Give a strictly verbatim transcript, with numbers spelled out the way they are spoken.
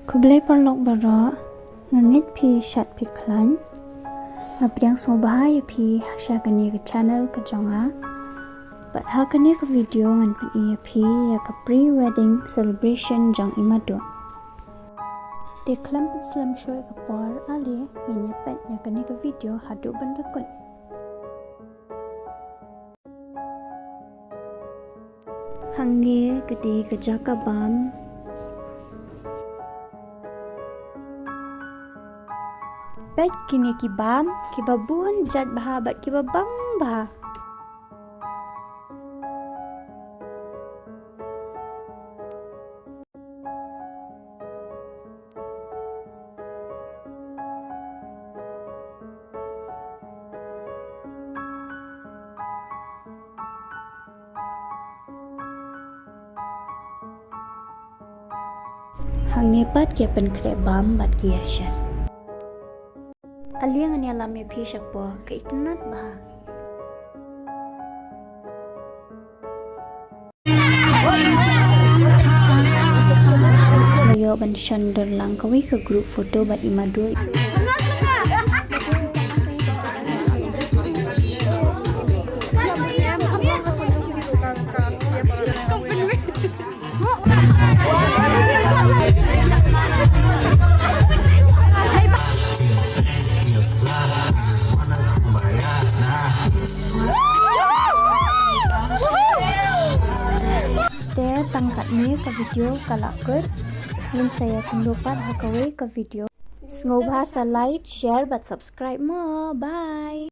Khublei paralok baroh, nga ngeit phi shad phi khlaiñ. Nga pdiang sngewbha ïa phi ha sha kane ka channel ka jong nga. Bad ha kane ka video ngan pyni ïa phi ïa ka pre-wedding celebration jong i Madu. Te khlem pynslem shuh ïa ka por, ale ngin ïa peit ïa kane ka video haduh ban da kut. Hangne ka dei ka jaka bam. Peit kine ki bam, kiba bun jait bha bad kiba bang bha. Hangne pat ki pynkhreh bam bad ki ïa shet. Ale ngan ïalam ïa phi shapoh ka itynnad bha. Nga ïoh ban shon dur lang kawei ka group photo bad i Madu. Te tang katne ka video ka la kut. Ngin sa ïakynduh pat ha kawei ka video. Sngewbha sa like, share bad subscribe mo. Bye.